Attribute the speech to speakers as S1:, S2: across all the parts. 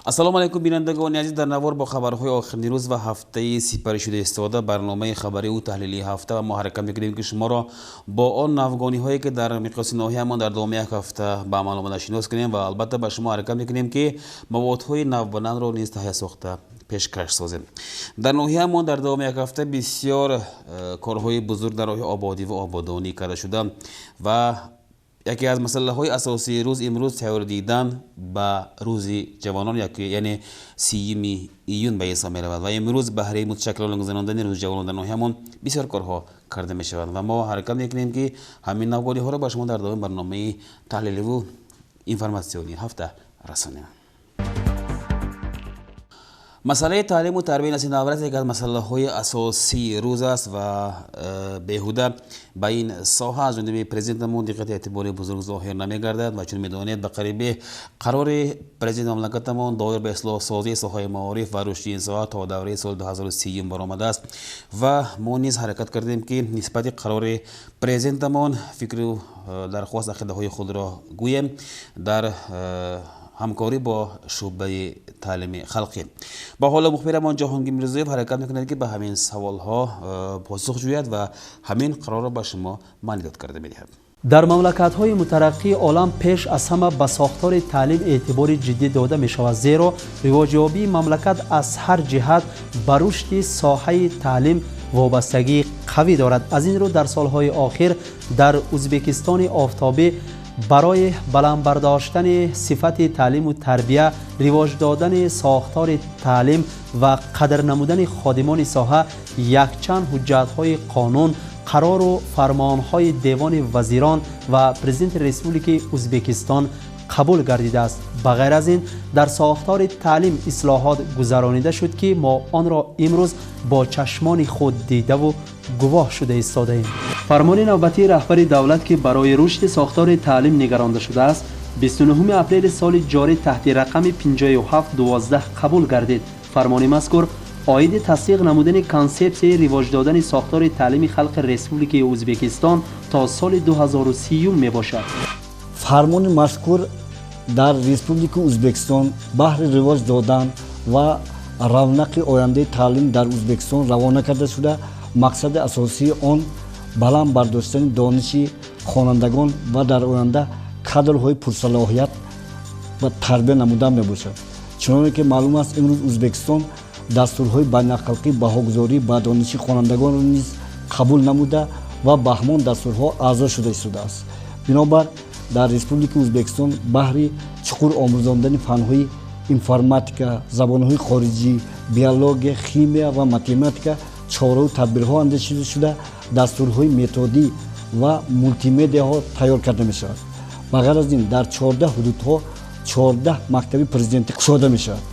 S1: Ассалому алайкум, бинандагони азиз. Дар навор бо хабарҳои охирини рӯз ва ҳафтаи сипарӣ шуда истода барномаи хабариву таҳлилии ҳафта, ва мо ҳаракат мекунем, ки шуморо бо он навгониҳое, ки дар миқёси ноҳияамон дар давоми як ҳафта ба амал омада, шинос кунем ва албатта ба шумо ҳаракат мекунем, ки маводҳои навбанавро низ таҳия сохта пешкаш созем. Дар ноҳияамон дар давоми як ҳафта бисёр корҳои бузург дар роҳи ободӣ ва ободонӣ карда шуда ва яке аз масъалаҳои асосии рӯз имрӯз тайёр дидан ба Рӯзи ҷавонон, яъне 30-юми июн ба ҳисоб меравад ва имрӯз баҳри муташаккилона гузарондани Рӯзи ҷавонон дар ноҳиямон бисёр корҳо карда мешаванд ва мо ҳаракат мекунем, ки ҳамин навгониҳоро ба шумо дар давоми барномаи таҳлиливу информатсионии ҳафта расонем. Масъалаи таълиму тарбияи насли наврас яке аз масъалаҳои асосии рӯз аст ва беҳуда ба ин соҳа аз ҷониби президентамон диққати эътибори бузург зоҳир намегардад. Ва чун медонед, ба қарибе қарори президенти мамлакатамон доир ба ислоҳсозии соҳаи маориф ва рушди ин соҳа то давраи соли 2030 баромадааст ва мо низ ҳаракат кардем, ки нисбати қарори президентамон фикру дархост, ақидаҳои худро гӯем дар ҳамкорӣ бо шӯъбаи таълими халқӣ. Ба ҳоло мухбирамон Ҷаҳонгир Мирзоев ҳаракат мекунад, ки ба ҳамин саволҳо посух ҷӯяд ва ҳамин қарорро ба шумо маънидод карда медиҳад.
S2: Дар мамлакатҳои мутараққии олам пеш аз ҳама ба сохтори таълим эътибори ҷиддӣ дода мешавад, зеро ривоҷёбии мамлакат аз ҳар ҷиҳат ба рушди соҳаи таълим вобастагии қавӣ дорад. Аз ин рӯ дар солҳои охир дар Ӯзбекистони офтобӣ барои баланд бардоштани сифати таълиму тарбия, ривоҷ додани сохтори таълим ва қадр намудани ходимони соҳа якчанд ҳуҷҷатҳои қонун, қарору фармонҳои Девони вазирон ва Президенти Республикаи Ӯзбекистон қабул гардидааст. Ба ғайр аз ин, дар сохтори таълим ислоҳот гузаронида шуд, ки мо онро имрӯз бо чашмони худ дидаву гувоҳ шуда истодаем. Фармони навбатии раҳбари давлат, ки барои рушди сохтори таълим нигаронда шудааст, 29 апрели соли ҷорӣ таҳти рақами 5712 қабул гардид. Фармони мазкур оиди тасдиқ намудани консепсияи ривоҷ додани сохтори таълими халқи Республикаи Ӯзбекистон то соли 2030 мебошад.
S3: Фармони мазкур дар Республикаи Ӯзбекистон баҳри ривоҷ додан ва равнақи ояндаи таълим дар Ӯзбекистон равона карда шуда, мақсади асосии он баланд бардоштани дониши хонандагон ва дар оянда кадрҳои пурсалоҳият ва тарбия намудан мебошад. Чуноне ки маълум аст, имрӯз Ӯзбекистон дастурҳои байналхалқӣ баҳогузорӣ ба дониши хонандагонро низ қабул намуда ва ба ҳамон дастурҳо аъзо шуда истодааст. Бинобар дар Республикаи Ӯзбекистон баҳри чуқур омӯзондани фанҳои информатика, забонҳои хориҷӣ, биология, химия ва математика чораву тадбирҳо андешида шуда, дастурҳои методӣ ва мултимедиаҳо тайёр карда мешавад. Ба ғайр аз ин, дар 14 ҳудудҳо 14 мактаби президентӣ кушода мешавад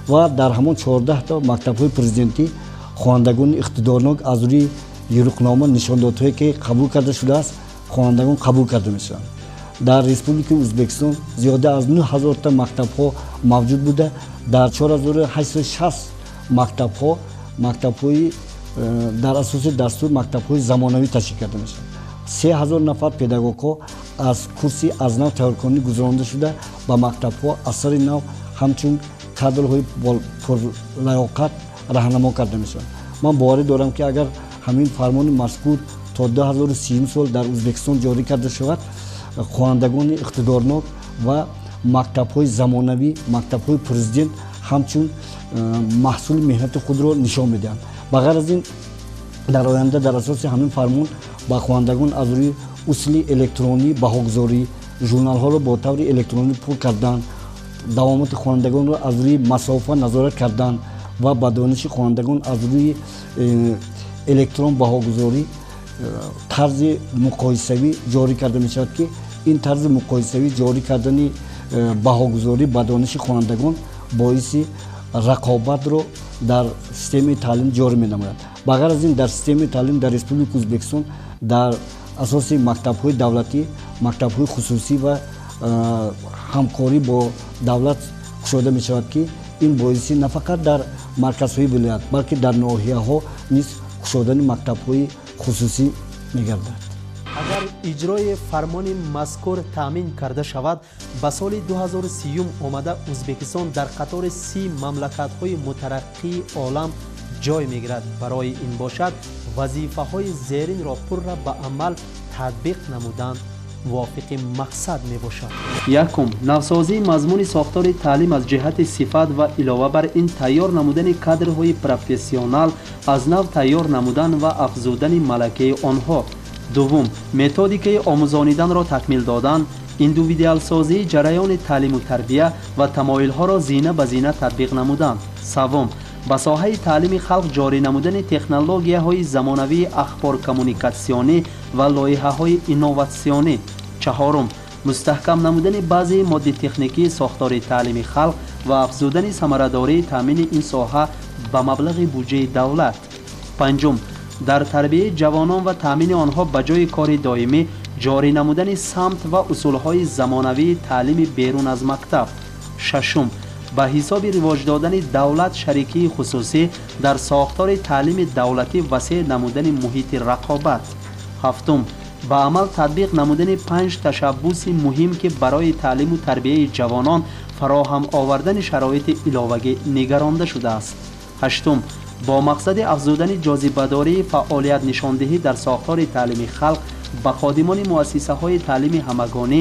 S3: ва дар ҳамон 14та мактабҳои президентӣ хонандагони иқтидорнок аз рӯи юруқнома, нишондодҳое ки қабул карда шудааст, хонандагон қабул карда мешаванд. Дар Республикаи Ӯзбекистон зиёда аз 9000та мактабҳо мавҷуд буда, дар 4860 мактабҳо мактабҳои дар асоси дастур мактабҳои замонавӣ ташкил карда мешавад. 3000 нафар педагогҳо аз курси аз нав тайёркунӣ гузаронда шуда, ба мактабҳо аз сари нав ҳамчун кадрҳои пурлаёқат раҳнамо карда мешаванд. Ман боварӣ дорам, ки агар ҳамин фармони мазкур то 2030 сол дар Ӯзбекистон ҷорӣ карда шавад, хонандагони иқтидорнок ва мактабҳои замонавӣ, мактабҳои президент ҳамчун маҳсули меҳнати худро нишон медиҳанд. Ба ғайр аз ин, дар оянда дар асоси ҳамин фармон ба хонандагон аз рӯи усули электронӣ баҳогузорӣ, журналҳоро бо таври электронӣ пур кардан, давомоти хонандагонро аз рӯи масофа назорат кардан ва ба дониши хонандагон аз рӯи электрон баҳогузорӣ, тарзи муқоисавӣ ҷорӣ карда мешавад, ки ин тарзи муқоисавӣ ҷорӣ кардани баҳогузорӣ ба дониши хонандагон боиси рақобатро дар системаи таълим ҷорӣ менамояд. Ба ғайр аз ин, дар системаи таълим дар Республикаи Ӯзбекистон дар асоси мактабҳои давлатӣ, мактабҳои хусусӣ ва ҳамкорӣ бо давлат кушода мешавад, ки ин боиси на фақат дар марказҳои вилоят, балки дар ноҳияҳо низ кушодани мактабҳои хусусӣ мегардад.
S2: Агар иҷрои фармони мазкур таъмин карда шавад, ба соли 2030 омада Ӯзбекистон дар қатори 30 мамлакатҳои мутараққии олам ҷой мегирад. Барои ин бошад, вазифаҳои зеринро пурра ба амал татбиқ намудан мувофиқи мақсад мебошад. Якум, навсозии мазмуни сохтори таълим аз ҷиҳати сифат ва илова бар ин тайёр намудани кадрҳои профессионал, аз нав тайёр намудан ва афзудани малакаи онҳо. Дуввум, методикаи омӯзониданро такмил додан, индивидуалсозии ҷараёни таълиму тарбия ва тамоилҳоро зина ба зина татбиқ намудан. Севум, ба соҳаи таълими халқ ҷорӣ намудани технологияҳои замонавии ахборкоммуникатсионӣ ва лоиҳаҳои инноватсионӣ. Чаҳорум, мустаҳкам намудани баъзеи моддитехникии сохтори таълими халқ ва афзудани самарадории таъмини ин соҳа ба маблағи буҷаи давлат. Панҷум, дар тарбияи ҷавонон ва таъмини онҳо ба ҷойи кори доимӣ ҷорӣ намудани самт ва усулҳои замонавии таълими берун аз мактаб. Шашум, ба ҳисоби ривоҷ додани давлат шарикии хусусӣ дар сохтори таълими давлатӣ васеъ намудани муҳити рақобат. Ҳафтум, ба амал татбиқ намудани 5 ташаббуси муҳим, ки барои таълиму тарбияи ҷавонон фароҳам овардани шароити иловагӣ нигаронда шудааст. Ҳаштум, бо мақсади афзудани ҷозибадории фаъолият нишондиҳӣ дар сохтори таълими халқ ба ходимони муассисаҳои таълими ҳамагонӣ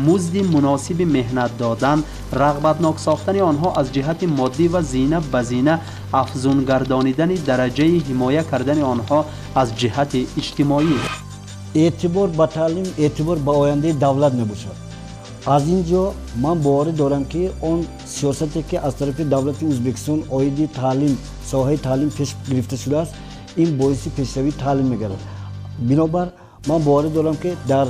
S2: музди муносиби меҳнат додан, рағбатнок сохтани онҳо аз ҷиҳати моддӣ ва зина ба зина афзун гардонидани дараҷаи ҳимоя кардани онҳо аз ҷиҳати иҷтимоӣ.
S3: Эътибор ба таълим, эътибор ба ояндаи давлат мебошад. Аз ин ҷо ман боварӣ дорам, ки он сиёсате, ки аз тарафи давлати Ӯзбекистон оиди таълим, соҳаи таълим пеш гирифта шудааст, ин боиси пешравии таълим мегардад. Бинобар ман боварӣ дорам, ки дар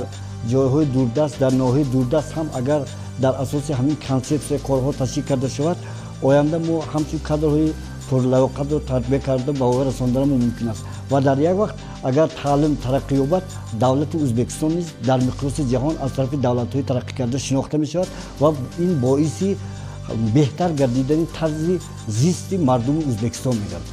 S3: ҷойҳои дурдаст, дар ноҳияи дурдаст ҳам агар дар асоси ҳамин консепсия корҳо ташкил карда шавад, оянда мо ҳамчун кадрҳои пурлаёқатро тарбия карда ба воя расонданамон мумкин аст. Ва дар як вақт агар таълим тараққӣ ёбад, давлати Ӯзбекистон низ дар миқёси ҷаҳон аз тарафи давлатҳои тараққӣ карда шинохта мешавад ва ин боиси беҳтар гардидани тарзи зисти мардуми Ӯзбекистон мегардад.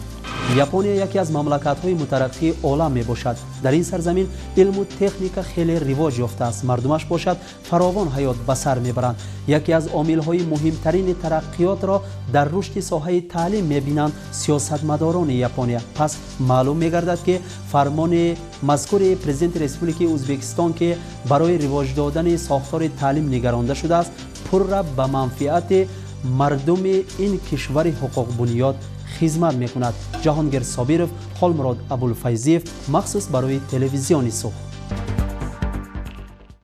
S2: Япония яке аз мамлакатҳои мутараққии олам мебошад. Дар ин сарзамин илму техника хеле ривоҷ ёфтааст, мардумаш бошад фаровон ҳаёт ба сар мебаранд. Яке аз омилҳои муҳимтарини тараққиётро дар рушди соҳаи таълим мебинанд сиёсатмадорони Япония. Пас маълум мегардад, ки фармони мазкури президенти Республикаи Ӯзбекистон, ки барои ривоҷ додани сохтори таълим нигаронда шудааст, пурра ба манфиати мардуми ин кишвари ҳуқуқбунёд хизмат мекунад. Ҷаҳонгир Собиров, Холмурод Абулфайзиев, махсус барои телевизиони Сух.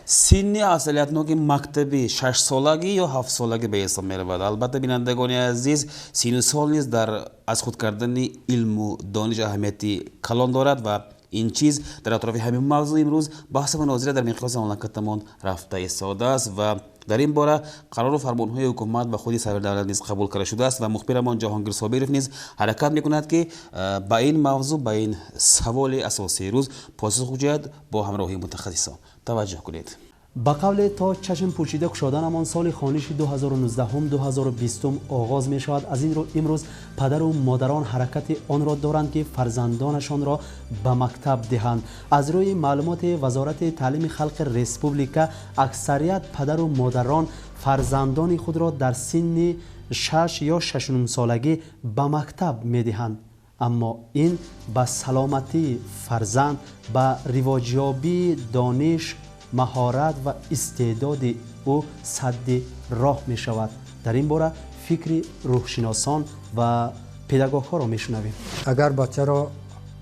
S1: Синни афзалиятноки мактабӣ 6-солагӣ ё 7-солагӣ ба ҳисоб меравад. Албатта, бинандагони азиз, сину сол низ дар аз худ кардани илму дониш аҳамияти калон дорад ва ин чиз дар атрофи ҳамин мавзӯъ имрӯз баҳсу мунозира дар миқёси мамлакатамон рафта истодааст ва дар ин бора қарору фармонҳои ҳукумат ва худи сарвари давлат низ қабул карда шудааст ва мухбирамон Ҷаҳонгир Собиров низ ҳаракат мекунад, ки ба ин мавзӯъ, ба ин саволи асосии рӯз посух ҷӯяд бо ҳамроҳии мутахассисон. Таваҷҷӯҳ кунед.
S2: Ба қавле, то чашм пӯшида кушоданамон соли хониши 2019-2020 оғоз мешавад. Аз ин рӯ имрӯз падару модарон ҳаракати онро доранд, ки фарзандонашонро ба мактаб диҳанд. Аз рӯи маълумоти Вазорати таълими халқи республика, аксарият падару модарон фарзандони худро дар синни 6 ё 6,5-солагӣ ба мактаб медиҳанд. Аммо ин ба саломатии фарзанд, ба ривоҷёбии дониш, маҳорат ва истеъдоди ӯ садди роҳ мешавад. Дар ин бора фикри рӯҳшиносон ва педагогҳоро мешунавем.
S4: Агар бачаро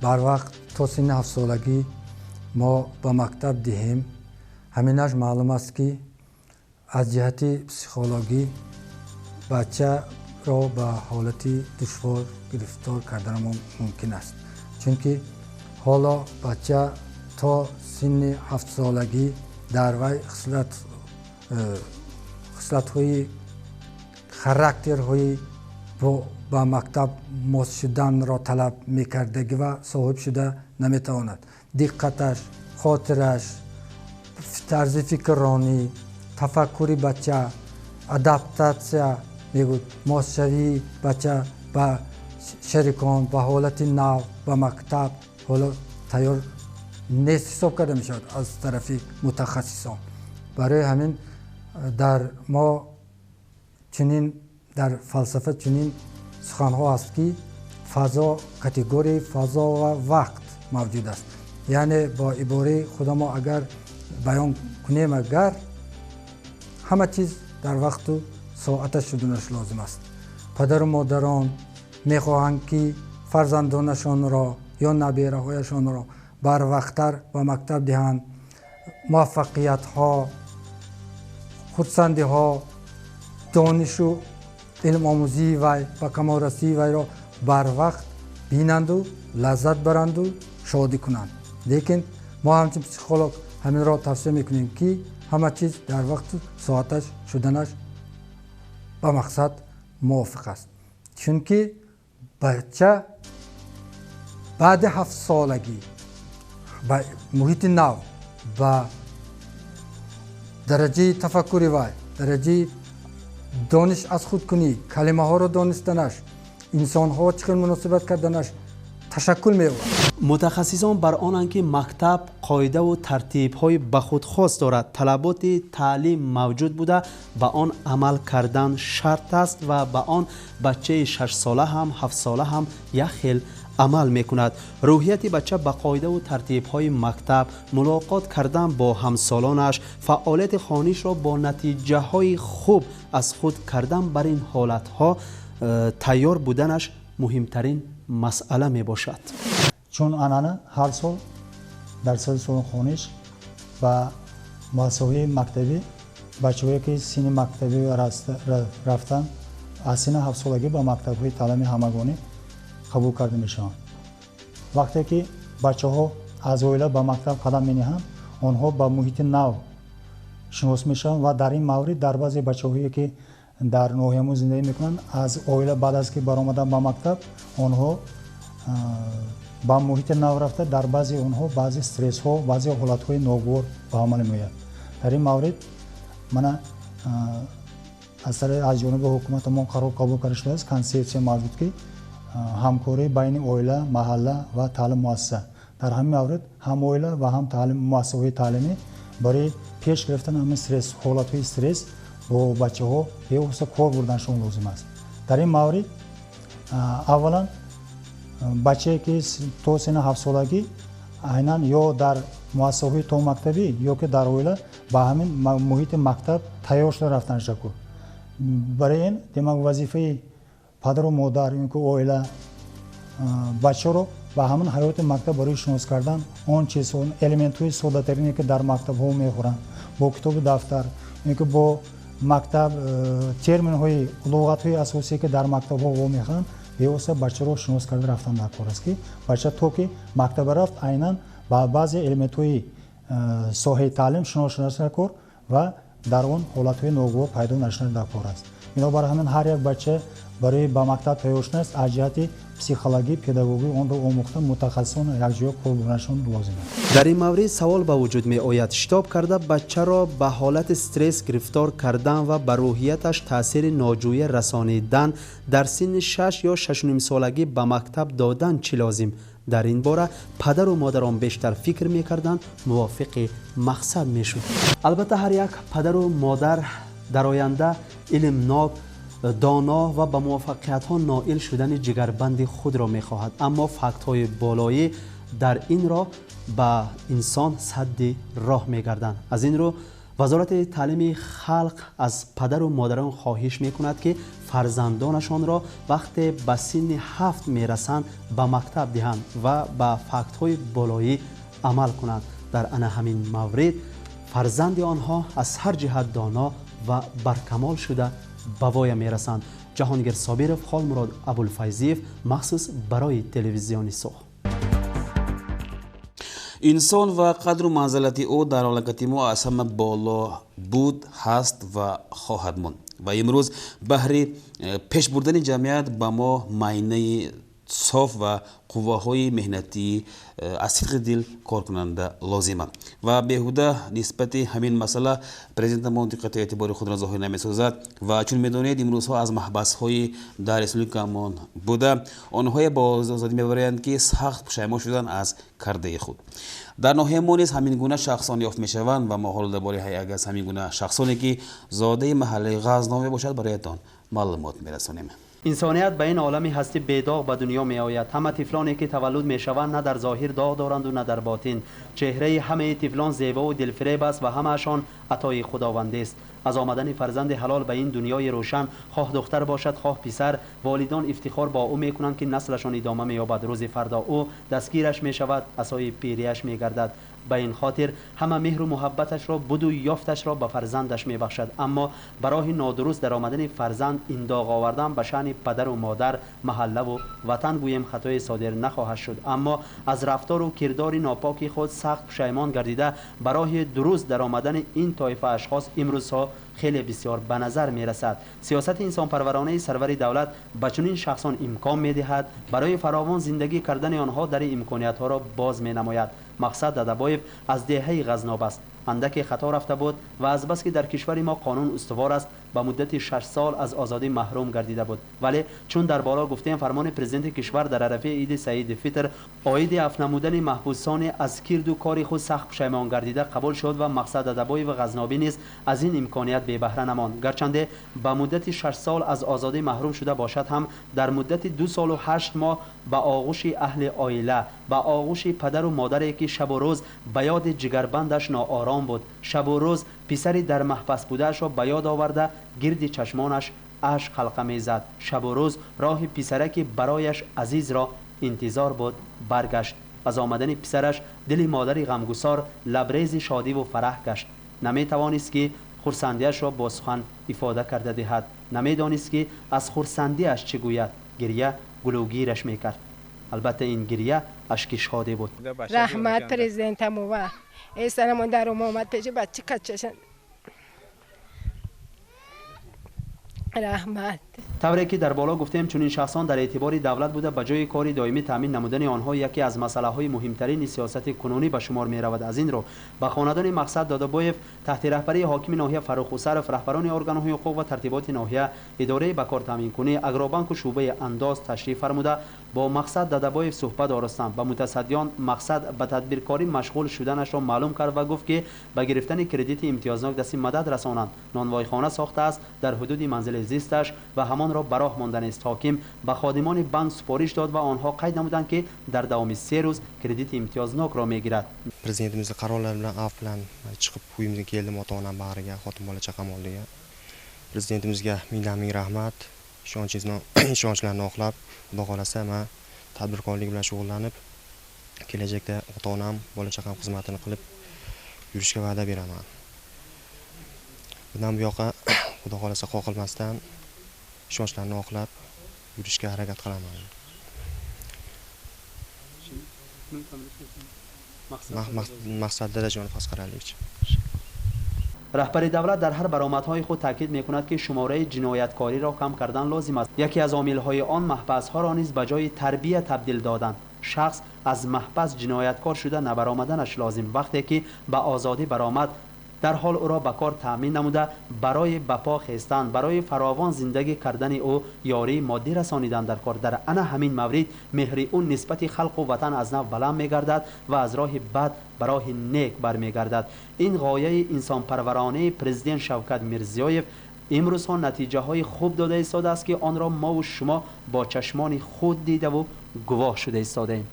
S4: барвақт то синни 7-солагӣ мо ба мактаб диҳем, ҳаминаш маълум аст, ки аз ҷиҳати психологӣ бачаро ба ҳолати душвор гирифтор карданамон мумкин аст, чунки ҳоло бача то синни 7-солагӣ дар вай хислатҳои характерҳои ба мактаб мос шуданро талаб мекардагӣ ва соҳиб шуда наметавонад. Диққаташ, хотираш, тарзи фикрронӣ, тафаккури бача, адаптатсия мегӯд, мосшавии бача ба шарикон, ба ҳолати нав, ба мактаб ҳоло тайёр Нест ҳисоб карда мешавад аз тарафи мутахассисон. Барои ҳамин дар мо чунин, дар фалсафа чунин суханҳо аст, ки фазо, категорияи фазо ва вақт мавҷуд аст. Яъне бо ибораи худамо агар баён кунем, агар ҳама чиз дар вақту соаташ шуданаш лозим аст. Падару модарон мехоҳанд, ки фарзандонашонро ё набераҳояшонро барвақттар ба мактаб диҳанд, муваффақиятҳо, хурсандиҳо, донишу илмомӯзии вай, ба камолрасии вайро барвақт бинанду, лаззат баранду, шодӣ кунанд. Лекин мо ҳамчун психолог ҳаминро тавсия мекунем, ки ҳама чиз дар вақту соаташ шуданаш ба мақсад мувофиқ аст, чунки бача баъди 7-солагӣ ба муҳити нав, ба дараҷаи тафаккури вай, дараҷаи дониш аз худкунӣ, калимаҳоро донистанаш, инсонҳо чӣ хел муносибат карданаш ташаккул меёбад.
S2: Мутахассисон бар онанд, ки мактаб қоидаву тартибҳои ба худ хос дорад, талаботи таълим мавҷуд буда, ба он амал кардан шарт аст ва ба он бачаи 6-сола ҳам, 7-сола ҳам як хел амал мекунад. Рӯҳияти бача ба қоидаву тартибҳои мактаб, мулоқот кардан бо ҳамсолонаш, фаъолияти хонишро бо натиҷаҳои хуб аз худ кардан, бар ин ҳолатҳо тайёр буданаш муҳимтарин масъала мебошад.
S5: Чун анъана, ҳар сол дар соли соли хониш ба муассисаҳои мактабӣ бачаҳое, ки синни мактабӣ рафтан, аз синни 7-солагӣ ба мактабҳои таълими ҳамагонӣ қабул карда мешаванд. Вақте ки бачаҳо аз оила ба мактаб қадам мениҳанд, онҳо ба муҳити нав шинос мешаванд ва дар ин маврид дар баъзе бачаҳое, ки дар ноҳиямон зиндагӣ мекунанд, аз оила баъд аз ки баромадан ба мактаб, онҳо ба муҳити нав рафта, дар баъзе онҳо баъзе стрессҳо, баъзе ҳолатҳои ногувор ба амал меояд. Дар ин маврид мана аз ҷониби ҳукуматамон қарор қабул карда шудааст, консепсия мавҷуд, ки ҳамкорӣ байни оила, маҳалла ва таълим муассиса. Дар ҳамин маврид ҳам оила ва ҳам таълим муассисаҳои таълимӣ барои пеш гирифтани ҳамин стресс, ҳолатҳои стресс бо бачаҳо бевосита кор бурданашон лозим аст. Дар ин маврид аввалан бачае, ки то синни 7-солагӣ айнан ё дар муассисаҳои томактабӣ, ё ки дар оила ба ҳамин муҳити мактаб тайёр шуда рафтанаш кор. Барои ин, демак, вазифаи падару модар ё ки оила бачаро ба ҳамин ҳаёти мактаб барои шинос кардан, он чизҳо, элементҳои соддатарине, ки дар мактабҳо мехӯранд, бо китобу дафтар ё ки бо мактаб терминҳои, луғатҳои асосие, ки дар мактабҳо вомехӯранд, бевосита бачаро шинос карда рафтан дар кор аст, ки бача то ки мактаба рафт, айнан ба баъзе элементҳои соҳаи таълим шинос шуданаш дар кор ва дар он ҳолатҳои ногувор пайдо нашудан дар кор аст. Бинобар ҳамин ҳар як бача барои ба мактаб тайёр шудан аст, аз ҷиҳати психологӣ, педагогӣ онро омӯхта, мутахассисон якҷоя кор бурданашон лозим аст.
S2: Дар ин маврид савол ба вуҷуд меояд: шитоб карда бачаро ба ҳолати стресс гирифтор кардан ва ба рӯҳияташ таъсири ноҷӯя расонидан, дар синни 6 ё 6.5-солагӣ ба мактаб додан чӣ лозим? Дар ин бора падару модарон бештар фикр мекарданд, мувофиқи мақсад мешуд. Албатта, ҳар як падару модар дар оянда илмнок, доно ва ба муваффақиятҳо ноил шудани ҷигарбанди худро мехоҳад, аммо фактҳои болоӣ дар ин роҳ ба инсон садди роҳ мегарданд. Аз ин рӯ Вазорати таълими халқ аз падару модарон хоҳиш мекунад, ки фарзандонашонро вақте ба синни 7 мерасанд, ба мактаб диҳанд ва ба фактҳои болоӣ амал кунанд. Дар ана ҳамин маврид фарзанди онҳо аз ҳар ҷиҳат доно ва баркамол шуда ба воя мерасанд. Ҷаҳонгир Собиров, Холмурод Абулфайзиев, махсус барои телевизиони Суғд.
S1: Инсон ва қадру манзалати ӯ дар мамлакати мо аз ҳама боло буд, ҳаст ва хоҳад монд ва имрӯз баҳри пеш бурдани ҷамъият ба мо майнаи Соф ва қувваҳои меҳнатии аз сидқи дил коркунанда лозима ва беҳуда нисбати ҳамин масъала президентамон диққату эътибори худро зоҳир намесозад. Ва чун медонед, имрӯзҳо аз маҳбасҳои дар республикамон буда онҳое ба озодӣ мебаранд, ки сахт пушаймон шуданд аз кардаи худ. Дар ноҳияи мо низ ҳамин гуна шахсон ёфт мешаванд ва мо ҳоло дар бораи як аз ҳамин гуна шахсоне, ки зодаи маҳаллаи Ғазнов мебошад, бароятон маълумот мерасонем.
S2: Инсоният ба ин олами ҳастӣ бедоғ ба дунё меояд. Ҳама тифлоне, ки таваллуд мешаванд, на дар зоҳир доғ доранду, на дар ботин. Чеҳраи ҳамаи тифлон зебову дилфиреб аст ва ҳамаашон атои худовандист. Аз омадани фарзанди ҳалол ба ин дунёи рӯшан, хоҳ духтар бошад, хоҳ писар, волидон ифтихор бо ӯ мекунанд, ки наслашон идома меёбад. Рӯзи фардо ӯ дастгираш мешавад, асои пирияш мегардад. Ба ин хотир ҳама меҳру муҳаббаташро, буду ёфташро ба фарзандаш мебахшад. Аммо ба роҳи нодуруст даромадани фарзанд, ин доғ овардан ба шаъни падару модар, маҳаллаву ватан гӯем, хатое содир нахоҳад шуд. Аммо аз рафтору кирдори нопоки худ сахт пушаймон гардида, ба роҳи дуруст даромадани ин тоифа ашхос имрӯзҳо хеле бисёр ба назар мерасад. Сиёсати инсонпарваронаи сарвари давлат ба чунин шахсон имкон медиҳад, барои фаровон зиндагӣ кардани онҳо дари имкониятҳоро боз менамояд. Мақсад Дадабоев аз деҳаи Ғазноб аст. Андаке хато рафта буд ва азбаски дар кишвари мо қонун устувор аст, ба муддати 6 сол аз озодӣ маҳрум гардида буд. Вале чун дар боло гуфтем, фармони президенти кишвар дар арафаи иди саиди фитр оиди афв намудани маҳбусони аз кирду кори худ сахт пушаймон гардида қабул шуд ва Мақсад Дадабоеви ғазнобӣ низ аз ин имконият бебаҳра намонд. Гарчанде ба муддати 6 сол аз озодӣ маҳрум шуда бошад ҳам, дар муддати 2 солу 8 моҳ ба оғӯши аҳли оила, ба оғӯши падару модаре, ки шабу рӯз ба ёди ҷигарбандаш ноором буд, шабу рӯз писари дар маҳбас будаашро ба ёд оварда, гирди чашмонаш ашк ҳалқа мезад, шабу рӯз роҳи писараки барояш азизро интизор буд, баргашт. Аз омадани писараш дили модари ғамгусор лабрези шодиву фараҳ гашт. Наметавонист, ки хурсандиашро бо сухан ифода карда диҳад. Намедонист, ки аз хурсандиаш чӣ гӯяд. Гирья гулӯгираш мекард. Албатта, ин гирья ашки шодӣ буд.
S6: Раҳмат президентамова. Эсанамон даром омад пеши бачи качашан. Раҳмат.
S2: Тавре ки дар боло гуфтем, чунин шахсон дар эътибори давлат буда, ба ҷои кори доимӣ таъмин намудани онҳо яке аз масъалаҳои муҳимтарини сиёсати кунунӣ ба шумор меравад. Аз ин рӯ ба хонадони Мақсад Додобоев таҳти раҳбарии ҳокими ноҳия Фаррух Усаров, раҳбарони органҳои ҳуқуқ ва тартиботи ноҳия, идораи ба кор таъминкунӣ, Агробанку шӯъбаи андоз ташриф фармуда, бо Мақсад Дадабоев суҳбат оростанд. Ба мутасаддиён Мақсад ба тадбиркорӣ машғул шуданашро маълум кард ва гуфт, ки ба гирифтани кредити имтиёзнок дасти мадад расонанд. Нонвойхона сохтааст дар ҳудуди манзили зисташ ва ҳамонро ба роҳ монданист. Ҳоким ба ходимони банк супориш дод ва онҳо қайд намуданд, ки дар давоми 3 рӯз кредити имтиёзнокро мегирад.
S7: Prezidentimizni qarorlari bilan, afv bilan chiqib uyimga keldim, ota onam bag'riga, xotin bola chaqam oldiga. Prezidentimizga mingdan ming rahmat. Ishonchingizni, ishonchlarni oqlab, xudo xohlasa, man tadbirkorlik bilan shug'ullanib, kelajakda ota onam, bola chaqam xizmatini qilib yurishga va'da beraman. Bundan buyoqqa, xudo xohlasa, qoqilmasdan, ishonchlarni oqlab yurishga harakat qilaman. Maqsad Dadajonov Asqaraliyevich.
S2: Раҳбари давлат дар ҳар баромадҳои худ таъкид мекунад, ки шумораи ҷинояткориро кам кардан лозим аст. Яке аз омилҳои он маҳбасҳоро низ ба ҷои тарбия табдил доданд. Шахс аз маҳбас ҷинояткор шуда набаромаданаш лозим. Вақте ки ба озодӣ баромад, дарҳол ӯро ба кор таъмин намуда, барои ба по хестан, барои фаровон зиндагӣ кардани ӯ ёрии моддӣ расонидан дар кор. Дар ана ҳамин маврид меҳри ӯ нисбати халқу ватан аз нав баланд мегардад ва аз роҳи бад ба роҳи нек бармегардад. Ин ғояи инсонпарваронаи президент Шавкат Мирзиёев имрӯзҳо натиҷаҳои хуб дода истодааст, ки онро мову шумо бо чашмони худ дидаву гувоҳ шуда истодаем.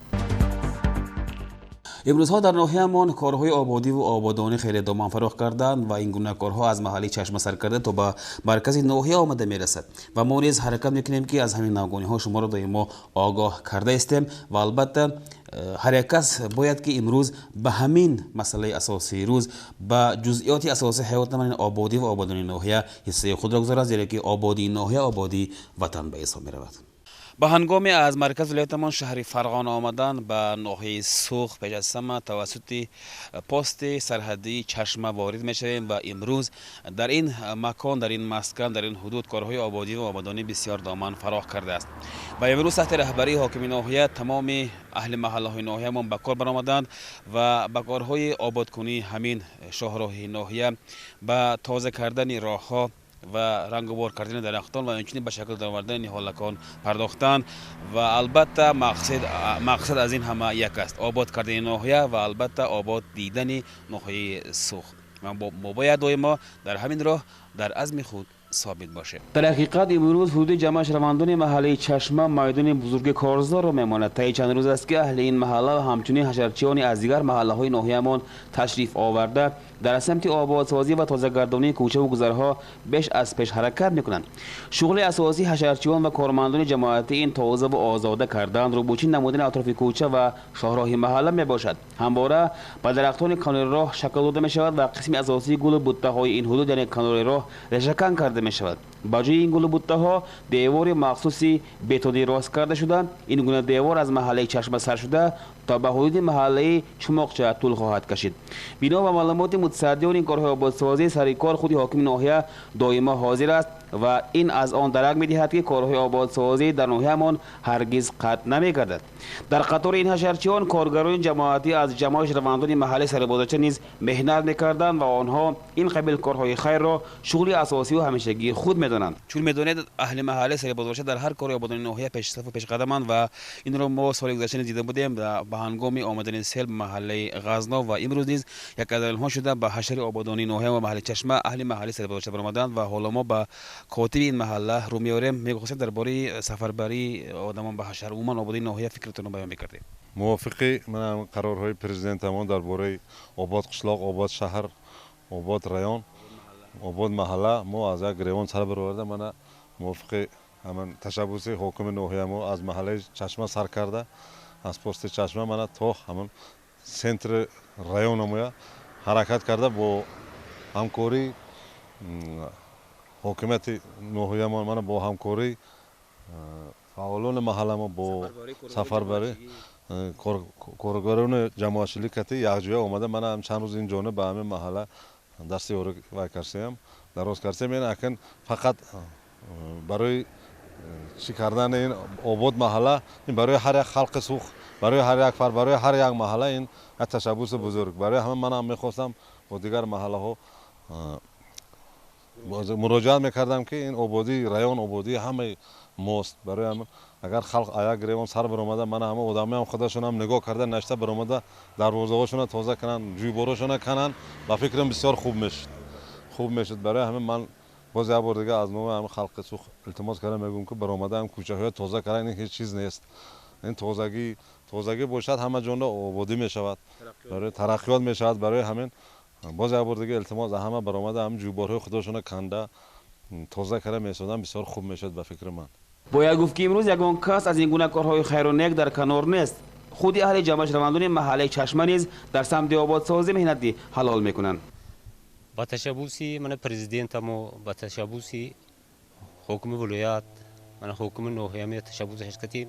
S1: Имрӯзҳо дар ноҳияамон корҳои ободиву ободонӣ хеле доман фароғ карданд ва ин гуна корҳо аз маҳалли Чашма сар карда то ба маркази ноҳия омада мерасад ва мо низ ҳаракат мекунем, ки аз ҳамин навгониҳо шуморо доимо огоҳ карда истем. Ва албатта, ҳар як кас бояд, ки имрӯз ба ҳамин масъалаи асосии рӯз, ба ҷузъиёти асосии ҳаёт, ободӣ ва ободонии ноҳия ҳиссаи худро гузорад, зеро ки ободии ноҳия ободии ватан ба ҳисоб меравад. Ба ҳангоми аз маркази вилоятамон шаҳри Фарғона омадан ба ноҳияи Суғд, пеш аз ҳама тавассути пости сарҳадии Чашма ворид мешавем ва имрӯз дар ин макон, дар ин маскан, дар ин ҳудуд корҳои ободӣ ва ободонӣ бисёр доман фароғ кардааст ва имрӯз таҳти раҳбарии ҳокими ноҳия тамоми аҳли маҳаллаҳои ноҳиямон ба кор баромаданд ва ба корҳои ободкунии ҳамин шоҳроҳи ноҳия, ба тоза кардани роҳҳо ва рангубор кардани дарахтон ва инчунин ба шакл даровардани ниҳолакон пардохтанд. Ва албатта мақсад аз ин ҳама як аст: обод кардани ноҳия ва албатта обод дидани ноҳияи Суғд. Мо бояд доимо дар ҳамин роҳ дар азми худ собит бошем. Дар ҳақиқат, имрӯз ҳудуди ҷамъшавандони маҳаллаи Чашма майдони бузурги корзорро мемонад. Таи чанд рӯз аст, ки аҳли ин маҳалла ва ҳамчунин ҳашарчиёни аз дигар маҳаллаҳои ноҳиямон ташриф оварда, дар самти ободсозӣ ва тозагардонии кӯчаву гузарҳо беш аз пеш ҳаракат мекунанд. Шуғли асосии ҳашарчиён ва кормандони ҷамоатӣ ин тозаву озода кардан, рӯбучӣ намудани атрофи кӯча ва шоҳроҳи маҳалла мебошад. Ҳамвора ба дарахтони канори роҳ шакл дода мешавад ва қисми асосии гулу буттаҳои ин ҳудуд, яъне канори роҳ, решакан карда мешавад. Ба ҷои ин гулу буттаҳо девори махсуси бетонӣ рост карда шуда, ин гуна девор аз маҳаллаи Чашма сар шуда то ба ҳудуди маҳаллаи Чумоқча тӯл хоҳад кашид. Бино ба маълумоти мутасаддиён ин корҳои ободсозӣ сари кор худи ҳокими ноҳия доимо ҳозир аст ва ин аз он дарак медиҳад, ки корҳои ободсозӣ дар ноҳиямон ҳаргиз қатъ намегардад. Дар қатори ин ҳашарчиён коргарони ҷамоатӣ аз ҷамоати шаҳрвандони маҳаллаи Сарибозорча низ меҳнат мекарданд ва онҳо ин қабил корҳои хайрро шуғли асосию ҳамешагии худ медонанд. Чун медонед, аҳли маҳаллаи Сарибозорча дар ҳар кори ободонии ноҳия пешсафу пешқадаманд ва инро мо соли гузашта низ дида будем ба ҳангоми омадани сел ба маҳаллаи Ғазно ва имрӯз низ як аз онҳо шуда ба ҳашари ободонии ноҳия ва маҳаллаи Чашма аҳли маҳаллаи Сарибозорча баромаданд. Ва ҳоло мо ба котиби ин маҳалла рӯ меорем. Мехостем дар бораи сафарбарии одамон ба ҳашар, умуман ободии ноҳия фикратонро баён мекардем.
S8: Мувофиқи қарорҳои президентамон дар бораи обод қишлоқ, обод шаҳр, обод район, обод маҳалла, мо аз як гиревон сар бароварда, мана мувофиқи ҳамин ташаббуси ҳокими ноҳия мо аз маҳаллаи Чашма сар карда, аз пости Чашма мана то ҳамин центри райономоя ҳаракат карда, бо ҳамкории ҳокимияти ноҳиямон, мана бо ҳамкории фаъолони маҳалламо, бо сафарбарӣ коргарони ҷамоатшилӣ кати якҷоя омада, мана чанд рӯз ин ҷониб ба ҳамин маҳалла дасти ёрӣ вай кардем, дароз кардем. Ин акн фақат барои чӣ кардани ин обод маҳалла, ин барои ҳар як халқи Суғд, барои ҳар як фард, барои ҳар як маҳалла ин як ташаббуси бузург. Барои ҳама манам мехостам бо дигар маҳаллаҳо муроҷиат мекардам, ки ин ободии район ободии ҳамаи мост. Барои ҳамин агар халқ як гиревон сар баромада, мана ҳама одамиам худашонам нигоҳ карда нашта баромада, дарвозаҳошона тоза кунанд, ҷӯйборошона кананд, ба фикрам, бисёр хуб мешуд, хуб мешуд. Барои ҳамин ман боз як бор дига аз номи ҳамин халқи Суғд илтимос карда мегӯям, ки баромада ҳам кӯчаҳоя тоза кардан, ин ҳеҷ чиз нест. Ин тозагӣ, тозагӣ бошад, ҳама ҷонда ободӣ мешавад, барои тараққиёт мешавад. Барои ҳамин боз як бор дига илтимос, ҳама баромада ҳам ҷӯйборҳои худошона канда, тоза карда месозанд, бисёр хуб мешавад, ба фикри ман.
S1: Бояд гуфт, ки имрӯз ягон кас аз ин гуна корҳои хайру нек дар канор нест. Худи аҳли ҷамъшавандони маҳаллаи Чашма низ дар самти ободсозӣ меҳнати ҳалол мекунанд.
S9: Ба ташаббуси мана президентамо, ба ташаббуси ҳокими вилоят, мана ҳокими ноҳияме ташаббуси ҳашкати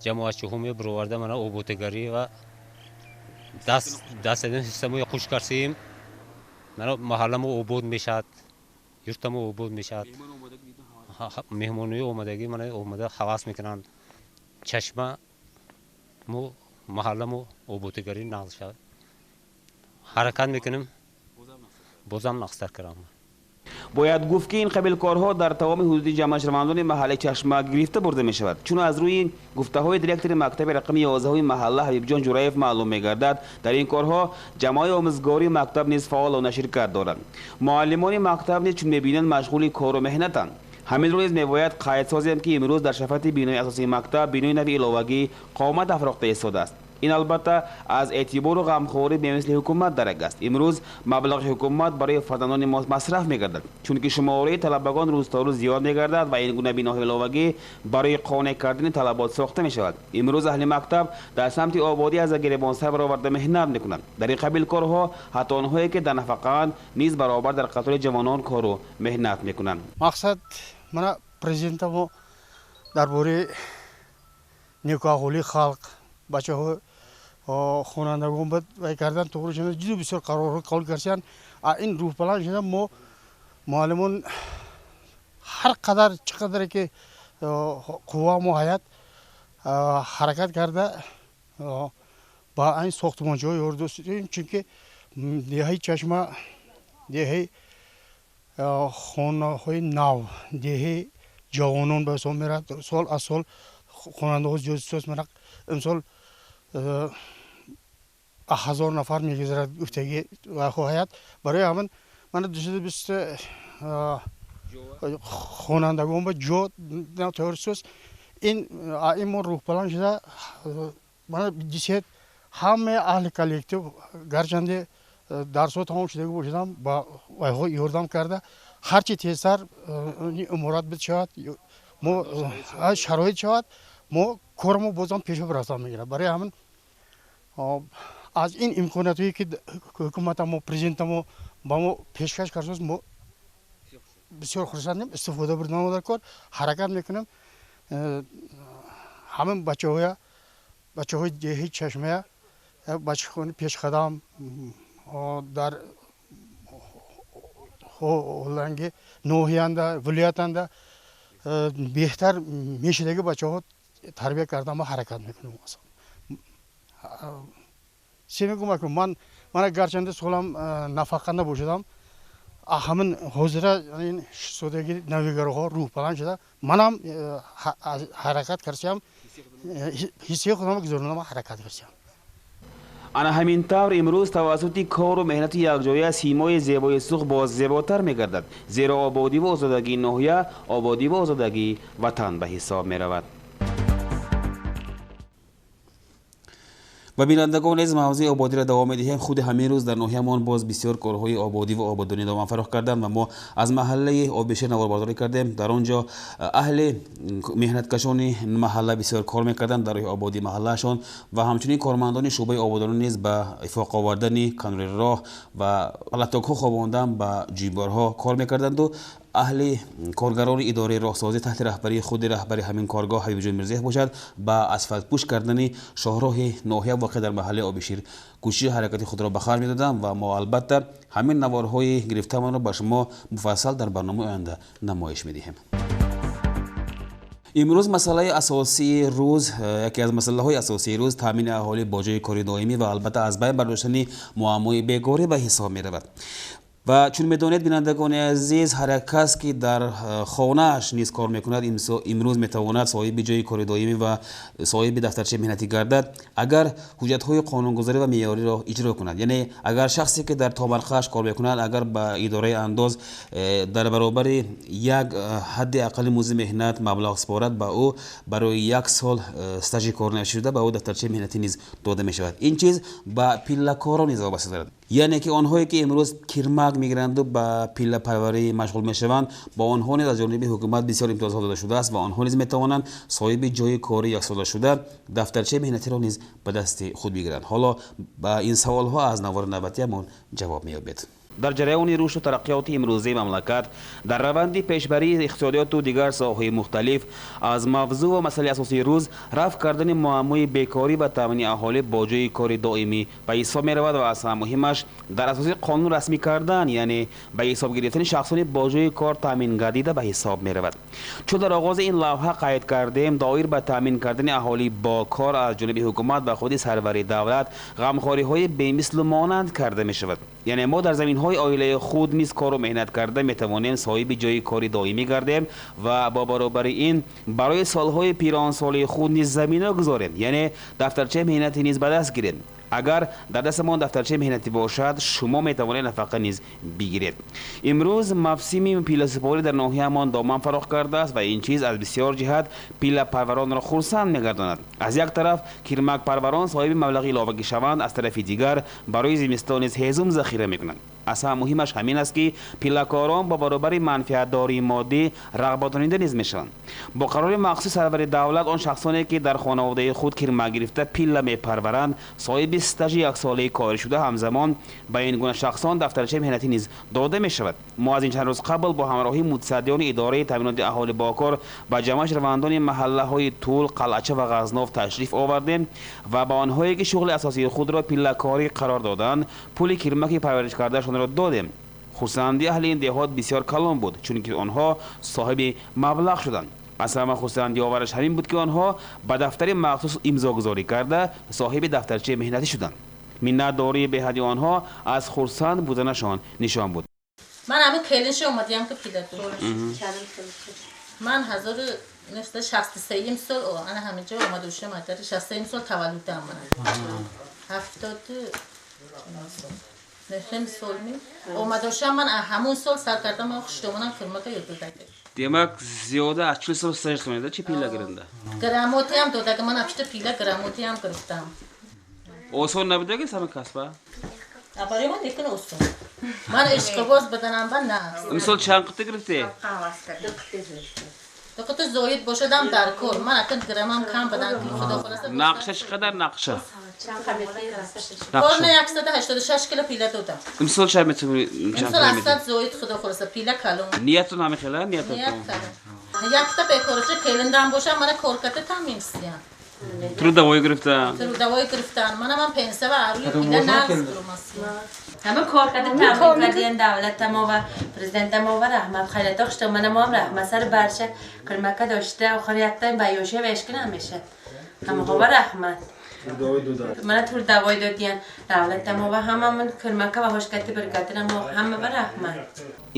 S9: ҷамоатчиҳоме бироварда, мана ободгарӣ ва даст ҳиссамоя хуш кардем. Мана маҳалламо обод мешавад, юртамо обод мешавад, меҳмонои омадагӣ мана омада ҳавас мекунанд. Чашма мо, маҳалламо ободгарӣ нағз шавад, ҳаракат мекунем, бозам нағзтар кардам.
S1: Бояд гуфт, ки ин қабил корҳо дар тамоми ҳудуди ҷамъшавандони маҳаллаи Чашма гирифта бурда мешавад. Чун аз рӯи гуфтаҳои директори мактаби рақами 11-уми маҳалла Ҳабибҷон Ҷураев маълум мегардад, дар ин корҳо ҷамоаи омӯзгории мактаб низ фаъолона ширкат дорад. Муаллимони мактаб низ, чун мебинанд, машғули кору меҳнатанд. Ҳамин рӯз мебояд қайд созем, ки имрӯз дар шафати бинои асосии мактаб бинои нави иловагӣ қомат афрохта истодааст. Ин албатта аз эътибору ғамхорӣ бемисли ҳукумат дарак аст. Имрӯз маблағи ҳукумат барои фарзандони мо масраф мегардад, чунки шумораи талабагон рӯз то рӯз зиёд мегардад ва ин гуна биноҳои иловагӣ барои қонеъ кардани талабот сохта мешавад. Имрӯз аҳли мактаб дар самти ободӣ аз гиребон сар бароварда меҳнат мекунанд. Дар ин қабил корҳо ҳатто онҳое, ки дар нафақаанд, низ баробар дар қатори ҷавонон кору меҳнат мекунанд.
S10: Мақсад мана президентамо Дар бораи некуаҳволии халқ, бачаҳо хонандагон вай кардан туғри шуда, ҷудо бисёр қарорҳо қабул карданд. Ин рӯҳбаланд шуда мо муаллимон ҳар қадар чӣ қадаре ки қувва мо ҳаят ҳаракат карда ба ин сохтмонҷоҳо ёрдостем, чунки деҳаи Чашма деҳаи хонаҳои нав, деҳаи ҷавонон ба ҳисоб меравад. Сол аз сол хонандаҳо зиёд соз меравад. Имсол 1000 нафар мегузарад гуфтагӣ хоҳаят. Барои ҳамин мана 220 хонандагон ба ҷо тайёр соз. Ин мо рӯҳбаланд шуда мана дисет ҳамаи аҳли коллектив гарчанде дарсҳо тамом шудагӣ бошадам, ба вайҳо ёрдам карда ҳарчи тезтар иморат бишавад, мо шароит шавад, мо кормо бозам пешо рафтан мегирад. Барои ҳамин аз ин имкониятҳое ки ҳукуматамо, президентамо ба мо пешкаш кардааст, мо бисёр хурсандем, истифода бурдан дар кор ҳаракат мекунем. Ҳамин бачаҳои деҳаи Чашмая, бачаҳои пешқадам дар ҳоланги ноҳиянда, вилоятанда беҳтар мешидаги бачаҳо тарбия кардан мо ҳаракат мекунем. Се мегӯям, ман мана гарчанде солам нафақа набошадам, ҳамин ҳозира ин шудагӣ навигароҳо рӯҳбаланд шуда манам ҳаракат кардам, ҳиссаи худамро гузаронам, ҳаракат кардам.
S1: Ана ҳамин тавр имрӯз тавассути кору меҳнати якҷоя симои зебои Суғд боз зеботар мегардад, зеро ободиву озодагии ноҳия ободиву озодагии ватан ба ҳисоб меравад. Ва бинандагон низ мавзӯи ободиро давом медиҳем. Худи ҳамин рӯз дар ноҳиямон боз бисёр корҳои ободӣ ва ободонӣ доман фароҳ карданд ва мо аз маҳаллаи Обишер наворбардорӣ кардем. Дар он ҷо аҳли меҳнаткашони маҳалла бисёр кор мекарданд дар роҳи ободии маҳаллаашон ва ҳамчунин кормандони шӯъбаи ободонӣ низ ба ифоқ овардани канори роҳ ва латокҳо хобондан ба ҷӯйборҳо кор мекарданду аҳли коргарони идораи роҳсозӣ таҳти раҳбарии худи раҳбари ҳамин коргоҳ Ҳабибҷон Мирзиев бошад, ба асфалтпӯш кардани шоҳроҳи ноҳия воқеъ дар маҳаллаи Обишир кӯшиши ҳаракати худро ба харҷ медоданд ва мо албатта ҳамин наворҳои гирифтаамонро ба шумо муфассал дар барномаи оянда намоиш медиҳем. Имрӯз масъалаи асосии рӯз, яке аз масъалаҳои асосии рӯз таъмини аҳолӣ бо ҷойи кори доимӣ ва албатта аз байн бардоштани муаммои бекорӣ ба ҳисоб меравад. Ва чун медонед, бинандагони азиз, ҳар як кас ки дар хонааш низ кор мекунад, имрӯз метавонад соҳиби ҷойи кори доимӣ ва соҳиби дафтарчаи меҳнатӣ гардад, агар ҳуҷҷатҳои қонунгузорӣ ва меъёриро иҷро кунад. Яъне агар шахсе ки дар томарқааш кор мекунад, агар ба идораи андоз дар баробари як ҳадди аққали музди меҳнат маблағ супорад, ба ӯ барои як сол стажи кор нашуда ба ӯ дафтарчаи меҳнатӣ низ дода мешавад. Ин чиз ба пиллакорон низ вобаста дорад. Яъне ки онҳое ки имрӯз кирмак мегиранду ба пиллапарварӣ машғул мешаванд, ба онҳо низ аз ҷониби ҳукумат бисёр имтиёзҳо дода шудааст ва онҳо низ метавонанд соҳиби ҷойи кори яксола шуда дафтарчаи меҳнатиро низ ба дасти худ бигиранд. Ҳоло ба ин саволҳо аз навори навбатиамон ҷавоб меёбед. Дар ҷараёни рушду тараққиёти имрӯзаи мамлакат, дар раванди пешбарии иқтисодиёту дигар соҳаҳои мухталиф аз мавзӯъ ва масъалаи асосии рӯз рафъ кардани муаммои бекорӣ ва таъмини аҳолӣ бо ҷойи кори доимӣ ба ҳисоб меравад ва аз ҳама муҳимаш дар асоси қонун расмӣ кардан, яъне ба ҳисоб гирифтани шахсони бо ҷойи кор таъмин гардида ба ҳисоб меравад. Чун дар оғози ин лавҳа қайд кардем, доир ба таъмин кардани аҳолӣ бо кор аз ҷониби ҳукумат ва худи сарвари давлат ғамхориҳои бемислу монанд карда мешавад. Яъне мо дар заминҳои оилаи худ низ кору меҳнат карда метавонем соҳиби ҷойи кори доимӣ гардем ва бо баробари ин барои солҳои пиронсолии худ низ замина гузорем, яъне дафтарчаи меҳнатӣ низ ба даст гирем. Агар дар дастамон дафтарчаи меҳнатӣ бошад, шумо метавонед нафақа низ бигиред. Имрӯз мавсими пилласупорӣ дар ноҳияамон доман фароғ кардааст ва ин чиз аз бисёр ҷиҳат пиллапарваронро хурсанд мегардонад. Аз як тараф кирмакпарварон соҳиби маблағи иловагӣ шаванд, аз тарафи дигар барои зимистон низ ҳезум захира мекунанд. Аз ҳама муҳимаш ҳамин аст, ки пиллакорон бо баробари манфиатдории моддӣ рағбатонида низ мешаванд. Бо қарори махсуси сарвари давлат он шахсоне, ки дар хонаводаи худ кирмак гирифта пилла мепарваранд, соҳиби стажи яксолаи корӣ шуда, ҳамзамон ба ин гуна шахсон дафтарчаи меҳнатӣ низ дода мешавад. Мо аз ин чанд рӯз қабл бо ҳамроҳии мутасаддиёни идораи таъминоти аҳолӣ бо кор ба ҷамъияти шаҳрвандони маҳаллаҳои Тул, Қалъача ва Ғазнов ташриф овардем ва ба онҳое, ки шуғли асосии худро пиллакорӣ қарор доданд, пули кирмаки парвариш кардаашонро додем. Хурсандии аҳли ин деҳот бисёр калон буд, чунки онҳо соҳиби маблағ шуданд. Аз ҳама хурсандиовараш ҳамин буд, ки онҳо ба дафтари махсус имзогузорӣ карда соҳиби дафтарчаи меҳнатӣ шуданд. Миннатдории беҳадди онҳо аз хурсанд буданашон нишон буд.
S11: Ман ҳамин келинши омадиям, ки пила ман 1963 сол ана ҳаминҷо омада шудам. 63 сол таваллудам, ман 79 сол омада шудам. Ман ҳамун сол сар кардам, хуштомонам кирмака ёд додаги.
S1: Демак, зиёда аз 40 сол стаж меда чи пилла гиранда?
S11: Грамотиам додаги, ман апшта пила грамотиам гирифтам.
S1: Осон набудаги сама касба?
S11: Барои ман лекин осон. Ман ишқибоз буданам ба на.
S1: Мисол, чанд қитта гирифтӣ?
S11: Ду қитта зоид бошадам дар кор. Ман акн грамам кам будан, ки худо холаса.
S1: Нақша чӣ қадар нақша?
S11: Корна 186 кило пила додам.
S1: Имсол чанд метавонӣ?
S11: Имсол аз 100 зоид, худо холаса, пила калон.
S1: Ниятон ҳамин хела? Ниятон.
S11: Ният калон. Якта бекорача келиндам бошам, мана корката таъмин сиям.
S1: Трудовой гирифтан.
S11: Трудовой гирифтан. Мана ман пенсия ва арӯи пила нағз бурмасиям.
S12: Ҳама кор карда таъмин кардиям давлата мо ва президента мо ва раҳмат. Хайрато хуштомана мо ҳам раҳмат сари барша кирмака дошта охир якта ба ёша вешкин ҳамеша. Ҳамаҳо ва раҳмат. Мана трудовой додиян давлата мо ва ҳамамон кирмака ва ҳошкати бригадира мо ҳама ва раҳмат.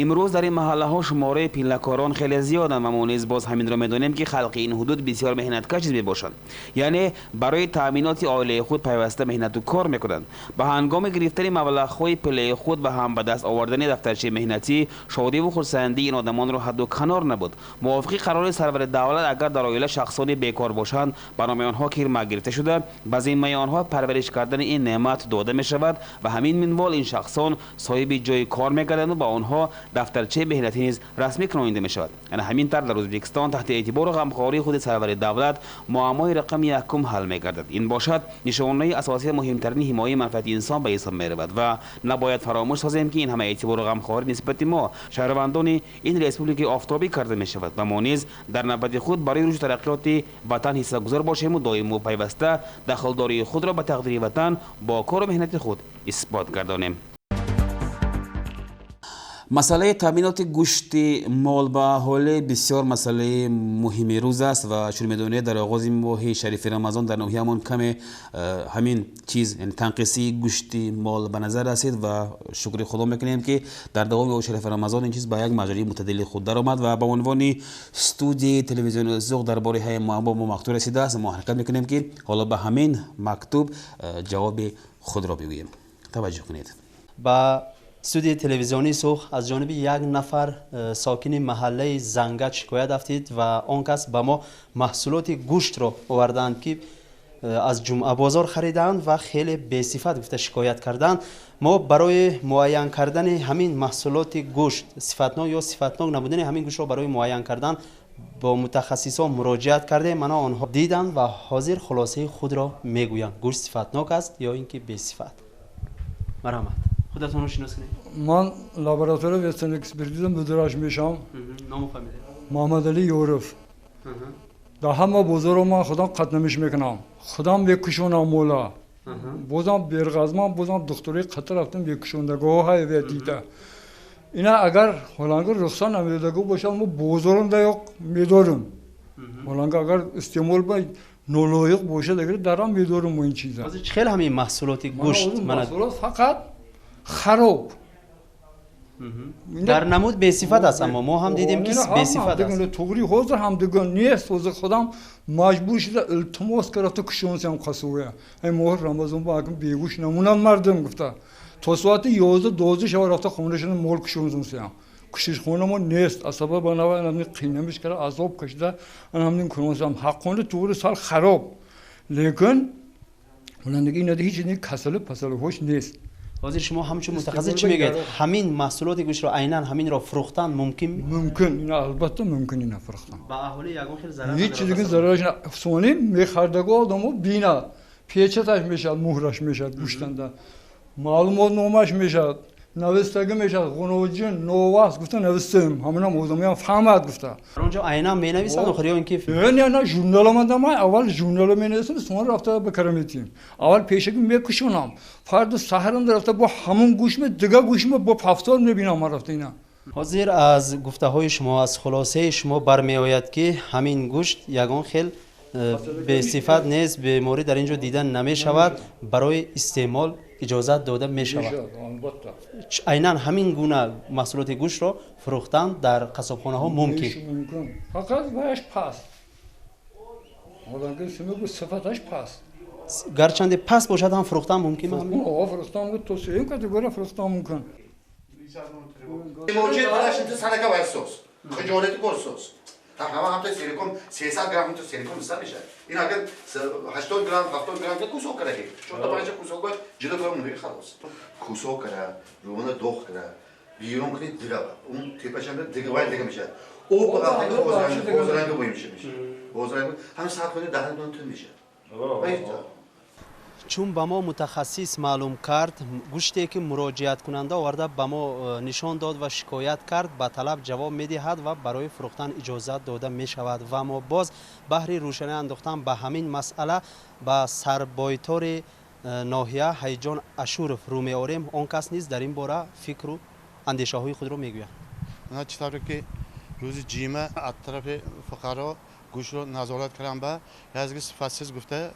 S1: Имрӯз дар ин маҳаллаҳо шумораи пиллакорон хеле зиёданд ва мо низ боз ҳаминро медонем, ки халқи ин ҳудуд бисёр меҳнаткаш низ мебошанд. Яъне барои таъминоти оилаи худ пайваста меҳнату кор мекунанд. Ба ҳангоми гирифтани маблағҳои пиллаи худ ва ҳам ба даст овардани дафтарчаи меҳнатӣ шодиву хурсандии ин одамонро ҳадду канор набуд. Мувофиқи қарори сарвари давлат, агар дар оила шахсони бекор бошанд, ба номи онҳо кирмак гирифта шуда, ба зиммаи онҳо парвариш кардани ин неъмат дода мешавад ва ҳамин минвол ин шахсон соҳиби ҷои кор мегарданд ва ба онҳо дафтарчаи меҳнатӣ низ расмӣ кунонида мешавад. Ана ҳамин тавр дар Ӯзбекистон таҳти эътибору ғамхории худи сарвари давлат муаммои рақами якум ҳал мегардад. Ин бошад нишонаи асосии муҳимтарини ҳимояи манфиати инсон ба ҳисоб меравад ва набояд фаромӯш созем, ки ин ҳама эътибору ғамхорӣ нисбати мо, шаҳрвандони ин республикаи офтобӣ, карда мешавад ва мо низ дар навбати худ барои рушду тараққиёти ватан ҳиссагузор бошему доиму пайваста дахлдории худро ба тақдири ватан бо кору меҳнати худ исбот гардонем. Масъалаи таъминоти гӯшти мол ба аҳолӣ бисёр масъалаи муҳими рӯз аст ва чун медонед, дар оғози моҳи шарифи Рамазон дар ноҳияамон каме ҳамин чиз, танқисии гӯшти мол ба назар расид ва шукри худо мекунем, ки дар давоми моҳи шарифи Рамазон ин чиз ба як маҷрои мӯътадили худ даромад ва ба унвони студияи телевизиони Зуғд дар бораи ҳамин муаммо мо мактуб расидааст. Мо ҳаракат мекунем, ки ҳоло ба ҳамин мактуб ҷавоби худро бигӯем. Таваҷҷӯҳ кунед.
S2: Ба студияи телевизионии Суғд аз ҷониби як нафар сокини маҳаллаи Зангач шикоят афтид ва он кас ба мо маҳсулоти гӯштро овардаанд, ки аз ҷумъабозор харидаанд ва хеле бесифат гуфта шикоят карданд. Мо барои муайян кардани ҳамин маҳсулоти гӯшт, сифатнок ё сифатнок набудани ҳамин гӯштро барои муайян кардан бо мутахассисон муроҷиат кардем. Мана онҳо диданд ва ҳозир хулосаи худро мегӯянд: гӯшт сифатнок аст ё ин ки бесифат. Марҳамат, худатонро шинос кунед.
S13: Ман лаборатория ветеринарной экспертиза мудираш мешавам.
S2: Ному фамилия?
S13: Муҳаммадалӣ Ёров. Дар ҳама бозорро ман худам қатнамиш мекунам, худам мекушонам мола, бозам берғазман, бозам духтурои қатр рафтам, бекушондагоҳо ҳай дида. Ина агар ҳоланги рухсат намедодагӣ бошад, мо бозорам даёқ медорем. Ҳоланги агар истеъмол ба нолоиқ бошад, агар дарам медорем мо ин чиза.
S2: Ҳозир чӣ хел ҳамин маҳсулоти гӯшт?
S13: Маҳсулот фақат хароб.
S2: Дар намуд бесифат аст, аммо мо ҳам дидем, ки бесифат аст.
S13: Туғри ҳозир ҳам дигар нест. Ҳозир худам маҷбур шуда илтимос кардам, кушонсиам қасувая. Ай моҳи Рамазон ба акм бегӯш намунам мардум гуфта. То соати 11-12 шава рафта хонашона мол кушонсиам. Кушишхона мо нест. Аз сабаб анава ҳамин қийнамиш карда, азоб кашида ҳамин кунонсиам. Ҳаққони туғри сал хароб. Лекин ҳоландиги инади ҳеҷ касали пасали ҳош нест.
S2: Ҳозир шумо ҳамчун мутахассис чӣ мегӯед? Ҳамин маҳсулоти гӯштро айнан ҳаминро фурӯхтан мумкин?
S13: Мумкин, ина албатта мумкин ина фурӯхтан.
S2: Ба аҳолӣ ягон хел зарар?
S13: Ҳеҷ чизи зарараш на. Сони мехардаго одамо бина, печаташ мешавад, муҳраш мешавад гӯштанда, маълумотномаш мешавад, навистагӣ мешавад, ғуноҷин новаст гуфта навистем, ҳаминам одамоям фаҳмад гуфта.
S2: Онҷо айнан менависанд охир ё ин ки?
S13: Не, не, журнал омада, ман аввал журнало менависам, сон рафта ба кара метиҳем. Аввал пешаки мекушонам, фарду саҳарам рафта бо ҳамон гӯшме дига гӯшме бо пафтор мебинам ман рафта ина.
S2: Ҳозир аз гуфтаҳои шумо, аз хулосаи шумо бармеояд, ки ҳамин гӯшт ягон хел бесифат нест, беморӣ дар ин ҷо дида намешавад, барои истеъмол иҷозат дода мешавад. Айнан ҳамин гуна маҳсулоти гӯштро фурӯхтан дар қассобхонаҳо мумкин?
S13: Фақат ваяш паст, сифаташ паст.
S2: Гарчанде паст бошад ҳам фурӯхтан мумкин?
S13: Фурӯхтан то сеюм категория фурӯхтан мумкин.
S14: Ҳама ҳамта сериком 300 грамм ҳамта сериком иста мешавад. Ин агар 80 грамм, 70 грамм кусок кардаги, чорта панҷа кусок бояд ҷудо кара мондаги, халос. Кусок кара, рӯғана доғ кара, берун кунед, дига он тепашанда дига вай дига мешавад. Об бағалтаги озранга бо мешавад. Озранга ҳамин саат ходи даҳанатон тун мешавад.
S2: Чун ба мо мутахассис маълум кард, гӯште ки муроҷиаткунанда оварда ба мо нишон дод ва шикоят кард, ба талаб ҷавоб медиҳад ва барои фурӯхтан иҷозат дода мешавад. Ва мо боз баҳри рӯшанӣ андохтан ба ҳамин масъала ба сарбойтори ноҳия Ҳайҷон Ашуров рӯ меорем. Он кас низ дар ин бора фикру андешаҳои худро мегӯяд.
S15: Чӣ тавре ки рӯзи ҷима аз тарафи фуқаро гӯшро назорат кардам, ба язги сифатсиз гуфта,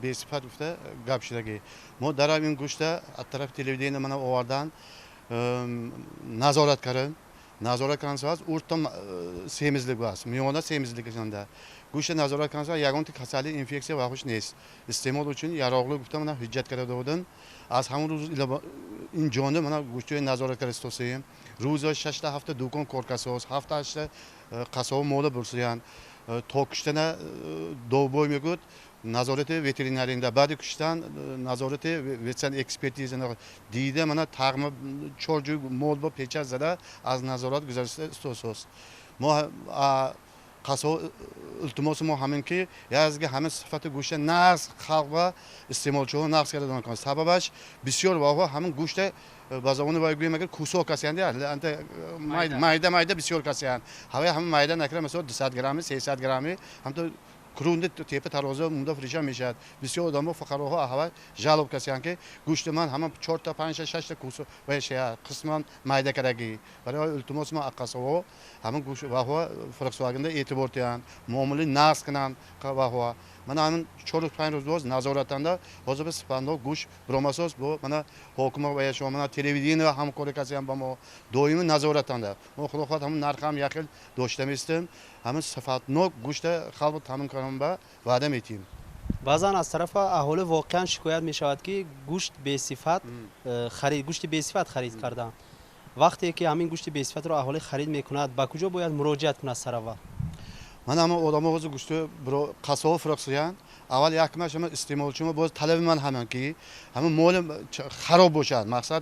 S15: бесифат гуфта гап шудагӣ. Мо дар ин гӯшта аз тарафи телевидения мана овардан, назорат кардем. Назорат кардан сабаб урта семизлик аст, миёна семизлик анда. Гӯшта назорат кардан сабаб ягон касали, инфексия ва хуш нест. Истеъмол учун яроқлӣ гуфта мана ҳуҷҷат карда додем. Аз ҳамон рӯз ин ҷониб мана гӯштҳои назорат карда истосем. Рӯза шашта ҳафта дукон коркасоз, ҳафта ҳашта қассоб мола бурсиянд. То куштана довбой мегӯяд назорати ветеринаринда, баъди куштан назорати ветсан экспертиза дида мана тағма чор ҷой мол бо печат зада аз назорат гузашта истосоз. Мо қассоб илтимоси мо ҳамин ки язги ҳамин сифати гӯшта нағз халқ ва истеъмолчиҳо нағз карда кунанд. Сабабаш бисёр воҳо ҳамин гӯшта ба забони вай гӯем агар кусок касиянд, майда майда бисёр касиянд. Ҳавай ҳамин майда накара, масалан 200 грамми, 300 грамми ҳамто крунди тепа тароза мунда фириша мешавад. Бисёр одамо фуқароҳо ҳавай жалоб касиянд ки гӯшти ман ҳама чорта, панҷта, шашта кусок ва шая қисман майда карагӣ. Барои илтимоси мо аз қассобҳо ҳамин гӯшт ваҳо фурӯхтсуваганда эътибор диҳанд, муомилаи нағз кунанд ваҳо. Мана ҳамин чор рӯз панҷ рӯз боз назоратанда ҳозир ба сифатнок гӯшт биромасоз бо мана ҳокима ва яшо мана телевидения ҳамкорӣ касиям ба мо доими назоратанда. Мо худо хоҳад ҳамин нарх ҳам як хел дошта местем, ҳамин сифатнок гӯшта халқ таъмин кунам ба ваъда метиҳем.
S2: Баъзан аз тарафа аҳолӣ воқеан шикоят мешавад, ки гӯшт бесифат харид, гӯшти бесифат харид карданд. Вақте ки ҳамин гӯшти бесифатро аҳолӣ харид мекунад, ба куҷо бояд муроҷиат кунад сараввал?
S15: Ман ҳама одамо ҳозир гӯшти қассобҳо фурӯхтсиянд. Аввал якмаш ҳама истеъмолчима боз талаби ман ҳамин ки ҳама моли хароб бошад. Мақсад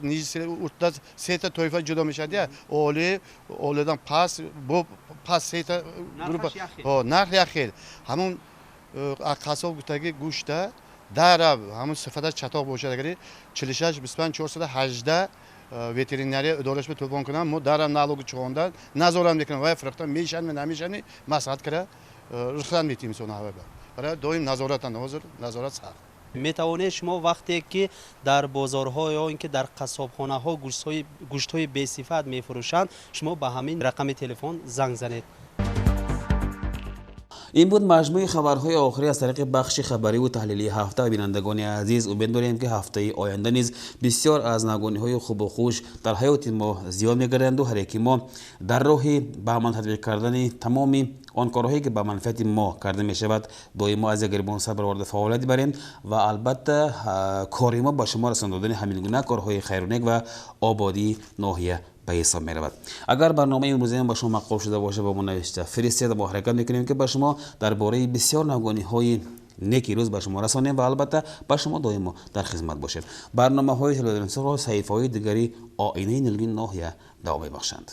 S15: уртда сета тоифа ҷудо мешавад, я оли, олидан паст, бо паст сета группа, нарх як хел. Ҳамон қассоб гуфтаги гӯшта дарав ҳамон сифаташ чатоқ бошад, агари 46 25 418 ветеринария идораш ба телефон кунам, мо дарам налоги чиғонда назорат мекунам, вай фурӯхта мешавад намешавад, маслиҳат кара рухсат метиҳем сон ҳавай. Барои доим назоратанд, ҳозир назорат сахт.
S2: Метавонед шумо вақте ки дар бозорҳо ё ин ки дар қассобхонаҳо гӯштҳои бесифат мефурӯшанд, шумо ба ҳамин рақами телефон занг занед.
S1: Ин буд маҷмӯи хабарҳои охирӣ аз тариқи бахши хабариву таҳлилии ҳафта. Бинандагони азиз, умед дорем, ки ҳафтаи оянда низ бисёр аз навгониҳои хубу хуш дар ҳаёти мо зиёд мегарданд ҳар яки мо дар роҳи ба амал татбиқ кардани тамоми он корҳое ки ба манфиати мо карда мешавад, доимо аз як гиребон сар бароварда фаъолият барем ва албатта кори мо ба шумо расон додани ҳамин гуна корҳои хайрунек ва ободии ноҳия ба ҳисоб меравад. Агар барномаи имрӯзаам ба шумо маъқул шуда бошад, ба мо навишта фиристед. Мо ҳаракат мекунем, ки ба шумо дар бораи бисёр навгониҳои Неки рӯз ба шумо расонем ва албатта ба шумо доимо дар хизмат бошем. Барномаҳои телевизионро саҳифаҳои дигари оинаи нилгин ноҳия давом мебахшанд.